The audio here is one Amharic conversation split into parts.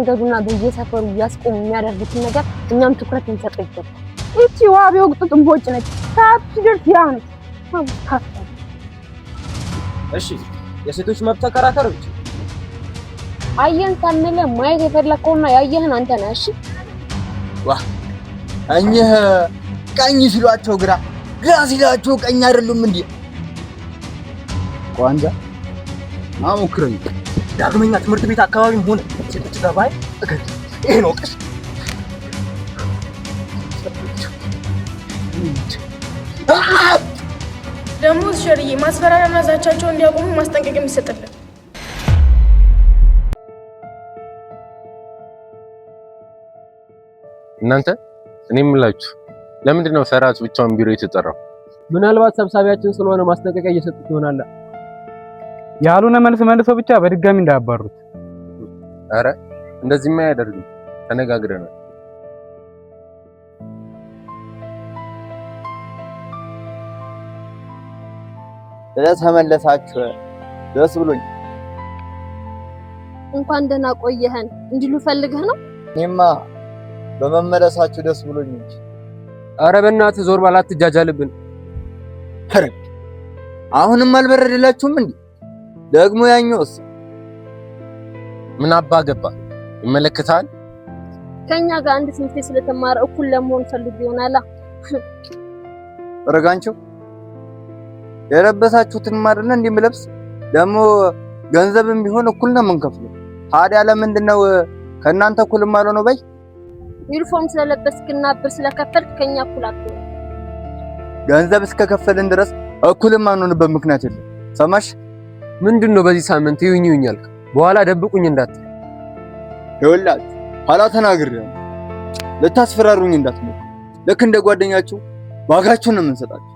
በየመንገዱና በየሰፈሩ እያስቆሙ የሚያደርጉትን ነገር እኛም ትኩረት ልንሰጠው ይገባል። ይቺ ውሃ ቢወቅጡት እምቦጭ ነች። ሰዓቱ ሲደርስ ያው ነች። ካፍታ እሺ፣ የሴቶች መብት ተከራካሪዎች አየን ሳንል ማየት የፈለግከውና ያየህን አንተ ነህ። እሺ ዋ እኚህ ቀኝ ሲሏቸው ግራ፣ ግራ ሲሏቸው ቀኝ አይደሉም እንዴ? ቋንጃ አሞክረኝ። ዳግመኛ ትምህርት ቤት አካባቢም ሆነ ሴቶች ጋር ባይ እገድ ይሄ ነው ቅሽ ደግሞ ሸርዬ ማስፈራሪያና ዛቻቸውን እንዲያቆሙ ማስጠንቀቂያ የሚሰጥልን። እናንተ እኔ የምላችሁ ለምንድን ነው ፈራት ብቻውን ቢሮ የተጠራው? ምናልባት ሰብሳቢያችን ስለሆነ ማስጠንቀቂያ እየሰጡት ይሆናል። ያልሆነ መልስ መልሰው ብቻ በድጋሚ እንዳያባሩት። አረ እንደዚህማ አያደርግም፣ ተነጋግረናል። ስለተመለሳችሁ ደስ ብሎኝ። እንኳን ደህና ቆየህን እንዲሉ ፈልገህ ነው? እኔማ በመመለሳችሁ ደስ ብሎኝ እንጂ። አረ በእናትህ ዞር በል አትጃጃልብን። ኧረ አሁንም አልበረደላችሁም እንዴ? ደግሞ ያኛውስ ምን አባ ገባ ይመለከታል። ከኛ ጋር አንድ ትምህርት ቤት ስለተማረ እኩል ለመሆን ፈልጎ ይሆናላ። ረጋንቸው የለበሳችሁትን አይደለ እንዴ የምለብስ? ደግሞ ገንዘብም ቢሆን እኩል ነው የምንከፍለው። ታዲያ ለምንድን ነው ከእናንተ እኩል የማልሆነው? በይ ዩኒፎርም ስለለበስክና ብር ስለከፈልክ ከኛ እኩል አትሆንም። ገንዘብ እስከከፈልን ድረስ እኩል የማንሆንበት ምክንያት የለም። ሰማሽ? ምንድን ነው በዚህ ሳምንት ይሁኝ ይሁኝ አልክ፣ በኋላ ደብቁኝ እንዳትል። ይኸውላችሁ ኋላ ተናግሬያለሁ። ልታስፈራሩኝ እንዳትሞክሩ። ልክ እንደ ጓደኛችሁ ዋጋችሁን ነው የምንሰጣችሁ።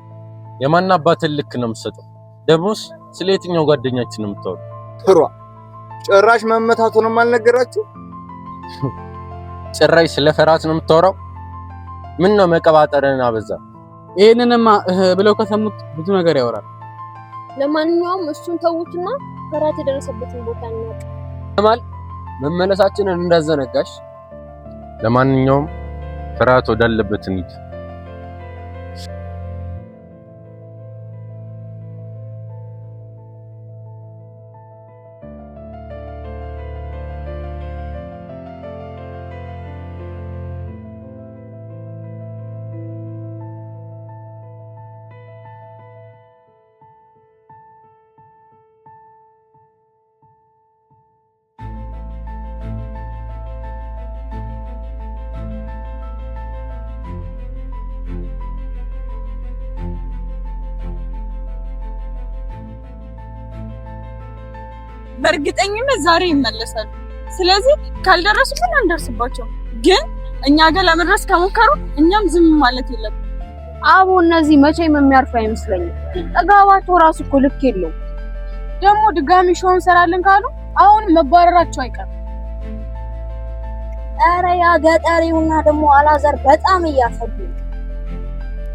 የማን አባትን ልክ ነው የምትሰጠው? ደግሞስ ስለ የትኛው ጓደኛችን ነው የምታወራው? ትሯ ጭራሽ መመታቱንም አልነገራችሁ። ጭራሽ ስለ ፈራት ነው የምታወራው? ምን ነው መቀባጠርን አበዛ። ይህንንማ እህ ብለው ከሰሙት ብዙ ነገር ያወራል። ለማንኛውም እሱን ተዉትና ፈራት የደረሰበትን ቦታ እናውቅ። ማል መመለሳችንን እንዳዘነጋሽ። ለማንኛውም ፍርሃት ወዳለበት እንሂድ። በእርግጠኝነት ዛሬ ይመለሳሉ። ስለዚህ ካልደረሱብን አንደርስባቸው፣ ግን እኛ ጋር ለመድረስ ከሞከሩ እኛም ዝም ማለት የለብንም። አቦ እነዚህ መቼም የሚያርፉ አይመስለኝም። ጠጋባቸው ራሱ እኮ ልክ የለውም። ደግሞ ድጋሚ show እንሰራለን ካሉ አሁን መባረራቸው አይቀርም። ኧረ ያ ገጠሬውና ደግሞ አላዛር በጣም እያፈዱ ነው።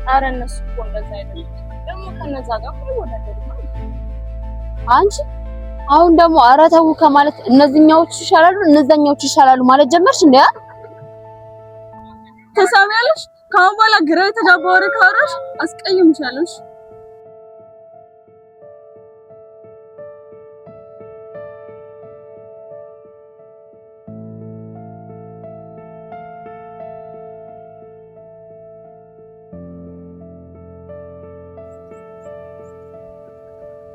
ኧረ እነሱ እኮ እንደዛ አይደለም። ደግሞ ከነዛ ጋር እኮ አይወዳደሩም። አንቺ አሁን ደግሞ ኧረ ተው ከማለት እነዚህኛዎቹ ይሻላሉ እነዛኛዎቹ ይሻላሉ ማለት ጀመርሽ እንዴ? ትሰሚያለሽ? ከአሁን በኋላ ግራ የተጋባ ወሬ ካወራሽ አስቀይምሻለሁ።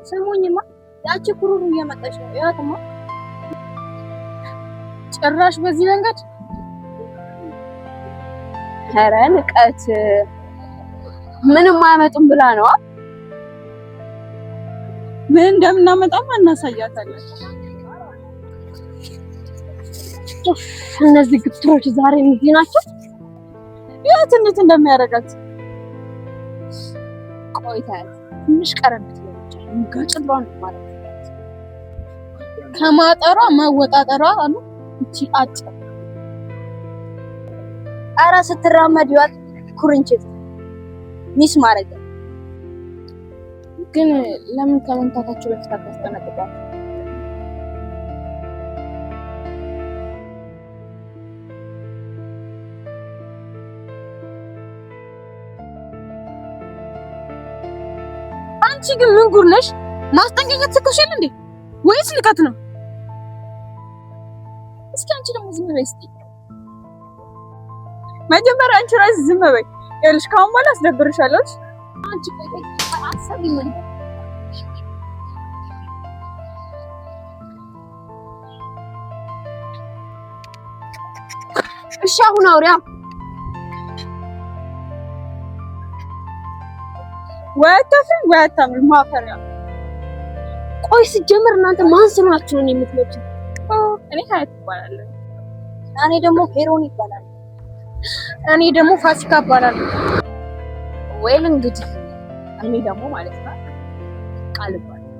ስሙኝማ ያቺ ኩሩሩ እየመጣች ነው። ያትማ ጭራሽ በዚህ መንገድ ኧረ ንቀት! ምንም አያመጡም ብላ ነው። ምን እንደምናመጣም እናሳያታለን። እነዚህ ግትሮች ዛሬ እዚህ ናቸው። ያት እንዴት እንደሚያደርጋት ቆይታ ትንሽ ቀረብ ትለኛለች። ጋጭሏን ማለት ነው። ከማጠሯ መወጣጠሯ አሉ እቺ አጭር ኧረ ስትራመድ ይዋት ኩርንችት miss ማድረግ ግን ለምን ከመምታታቸው በፊት አታስጠነቅቋት? አንቺ ግን ምን ጉር ነሽ? ማስጠንቀቂያ ተሰጥቶሻል እንዴ ወይስ ንቀት ነው? እስኪ አንቺ ደግሞ ዝም በይ እስኪ። መጀመሪያ አንቺ ራስሽ ዝም በይ። ይኸውልሽ ከአሁን በኋላ አስደብርሻለሁ። አንቺ ቆይ ቆይ አትሰሚም። እሺ አሁን አውሪያ። ወይ አታፍሪም ወይ አታምሪም። ማፈሪያ። ቆይ ሲጀምር እናንተ ማን ስለሆናችሁ ነው የምትመጡት? እኔ ሀያት እባላለሁ። እኔ ደግሞ ሄሮን ይባላል። እኔ ደግሞ ፋሲካ እባላለሁ። ወይል እንግዲህ እኔ ደግሞ ማለት ነው ቃል እባላለሁ።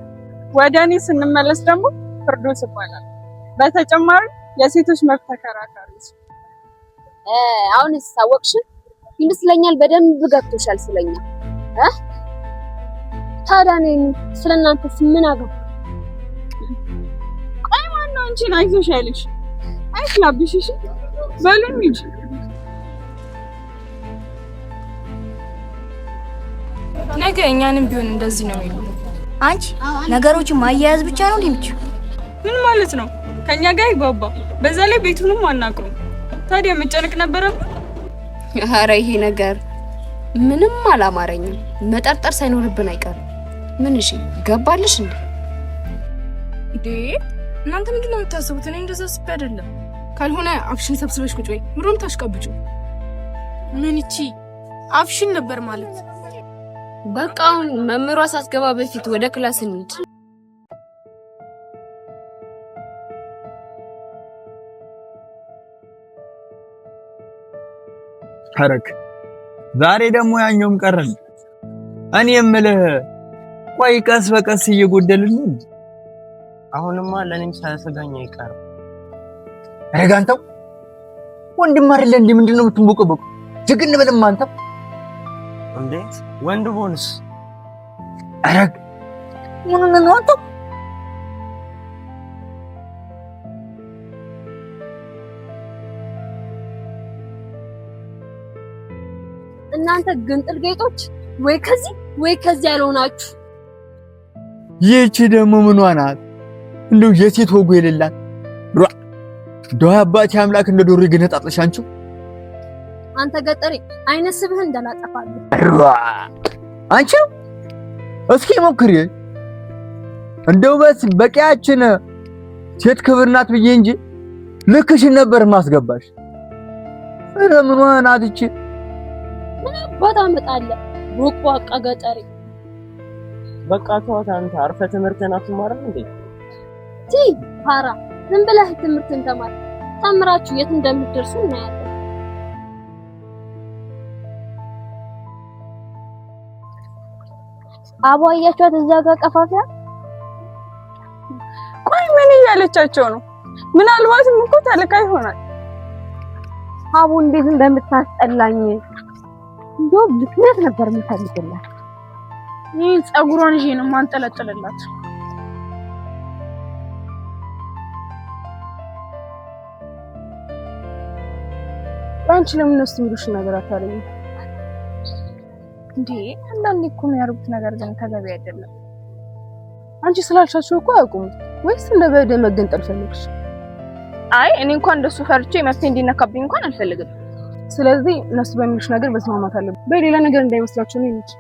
ወደ እኔ ስንመለስ ደግሞ ፍርዶስ እባላለሁ። በተጨማሪ የሴቶች መብት ተከራካሪ። አሁንስ አወቅሽን ይመስለኛል። በደንብ ገብቶሻል ስለኛ። ታዲያ እኔ ስለእናንተስ ምን አገባ? ቆይ ማነው አንቺን አይዞሽ ያለሽ? አይፍላብሽ። እሺ በሉ እንሂድ። ነገ እኛንም ቢሆን እንደዚህ ነው የሚሉ። አንቺ ነገሮችን ማያያዝ ብቻ ነው እንዴ የምትችይው? ምን ማለት ነው? ከኛ ጋር ይግባባ። በዛ ላይ ቤቱንም አናውቀውም። ታዲያ መጨነቅ ነበረብን? ኧረ ይሄ ነገር ምንም አላማረኝም። መጠርጠር ሳይኖርብን አይቀርም። ምን እሺ ገባልሽ እንዴ? እንዴ እናንተ ምንድን ነው የምታስቡት? እኔ እንደዛ አስቤ አይደለም። ካልሆነ አፍሽን ሰብስበሽ ቁጭ በይ። ምሮም ታሽቀብጩ። ምን እቺ አፍሽን ነበር ማለት። በቃ አሁን መምህሯ ሳትገባ በፊት ወደ class እንሂድ። ተረክ ዛሬ ደግሞ ያኛውም ቀረን። እኔ የምልህ ቆይ ቀስ በቀስ እየጎደልን ነው። አሁንማ ለኔም ሳያሰጋኝ አይቀርም። ኧረ አንተው ወንድም አይደለ እንዴ? ምንድን ነው የምትንቦቀቦቅ? ጀግን በልም አንተ። እንዴ ወንድ ቦንስ? ኧረ ምን ሆነህ ነው አንተው? እናንተ ግንጥል ጌጦች ወይ ከዚህ ወይ ከዚህ ያልሆናችሁ። ይህቺ ደግሞ ምኗ ናት? እንደው የሴት ወጉ የሌላት እንደው አባቴ አምላክ እንደ ዶሮ ይገነጣጥልሽ። አንቺው አንተ ገጠሬ አይነ ስብህ እንዳላጠፋለሁ። አንቺው እስኪ ሞክሪ። እንደው በስ በቂያችን ሴት ክብር ናት ብዬ እንጂ ልክሽን ነበር ማስገባሽ። ኧረ ምኗ ናት ይቺ? ምን አባት አመጣለህ ቦቅቧቃ ገጠሬ። በቃ ተዋት። አንተ አርፈህ ትምህርትህን አትማርም እንዴ? ቲ ፓራ ዝም ብለህ ትምህርትን ተማር። ተምራችሁ የት እንደምትደርሱ እናያለን። አቦ አያችኋት እዛ ጋር ቀፋፊያ። ቆይ ምን እያለቻቸው ነው? ምናልባትም እኮ ተልካ ይሆናል። አቦ እንዴት እንደምታስጠላኝ እንደውም ምክንያት ነበር የምፈልግላት። ይህ ፀጉሯን ይዤ ነው የማንጠለጥልላት። አንቺ ለምን እነሱ የሚሉሽን ነገር አታደርጊም እንዴ? አንዳንዴ እኮ የሚያደርጉት ነገር ግን ተገቢ አይደለም። አንቺ ስላልሻቸው እኮ አያውቁም። ወይስ እንደ በደ መገንጠል ፈለግሽ? አይ እኔ እንኳን እንደሱ ፈርቼ መብቴ እንዲነካብኝ እንኳን አልፈልግም። ስለዚህ እነሱ በሚሉሽ ነገር መስማማት አለብን። በሌላ ነገር እንዳይመስላችሁ ነው እንጂ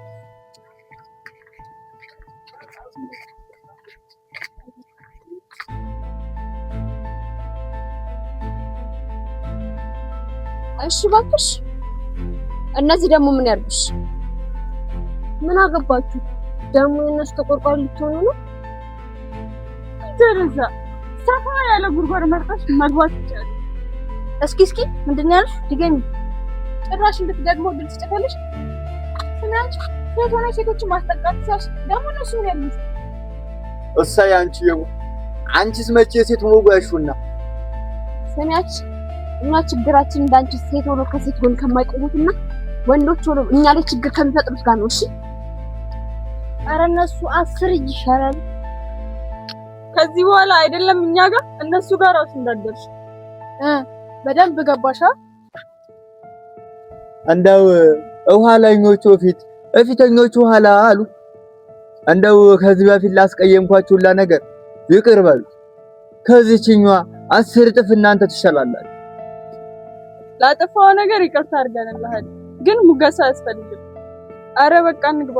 እሺ እባክሽ። እነዚህ ደግሞ ምን ያርጉሽ? ምን አገባችሁ ደግሞ? የእነሱ ተቆርቋሪ ልትሆኑ ነው? ደረዛ ሰፋ ያለ ጉድጓድ መርጠሽ መግባት ይቻላል። እስኪ እስኪ ምንድን ነው ያልሽ? ድገሚ። ጭራሽ እንድትደግመው ድል ትጭታለሽ። ስናንቺ ሴት ሆነሽ ሴቶችን ማስጠቃት ሲያሽ ደግሞ እነሱ ምን ያሉት? እሰይ አንቺ የው አንቺስ መቼ ሴት ወጉ ያሹና ሰሚያች እኛ ችግራችን እንዳንቺ ሴት ሆኖ ከሴት ጎን ከማይቆሙትና ወንዶች ሆኖ እኛ ላይ ችግር ከሚፈጥሩት ጋር ነው። እሺ ኧረ እነሱ 10 እጅ ይሻላል። ከዚህ በኋላ አይደለም እኛ ጋር እነሱ ጋር ራሱ እንዳትደርሽ። በደንብ ገባሻ? እንደው ኋላኞቹ ፊት እፊተኞቹ ኋላ አሉ። እንደው ከዚህ በፊት ላስቀየምኳችሁ ሁላ ነገር ይቅር በሉ። ከዚህችኛዋ 10 እጥፍ እናንተ ትሻላላችሁ። ላጠፋው ነገር ይቅርታ አድርገንልሃል፣ ግን ሙገሳ አያስፈልግም። አረ በቃ እንግባ።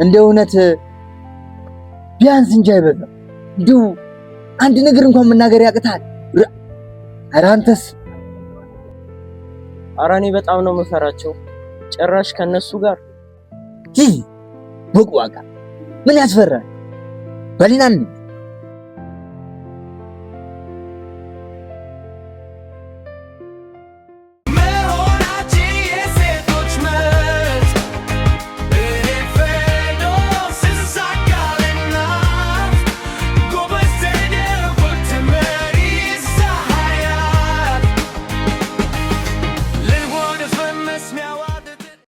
እንደ እውነት ቢያንስ እንጂ አይበዛም። እንዲሁ አንድ ነገር እንኳን መናገር ያቅታል። ኧረ አንተስ! ኧረ እኔ በጣም ነው የምፈራቸው። ጭራሽ ከነሱ ጋር ይህ ቦቅቧቃ ምን ያስፈራል? በልና እንሂድ።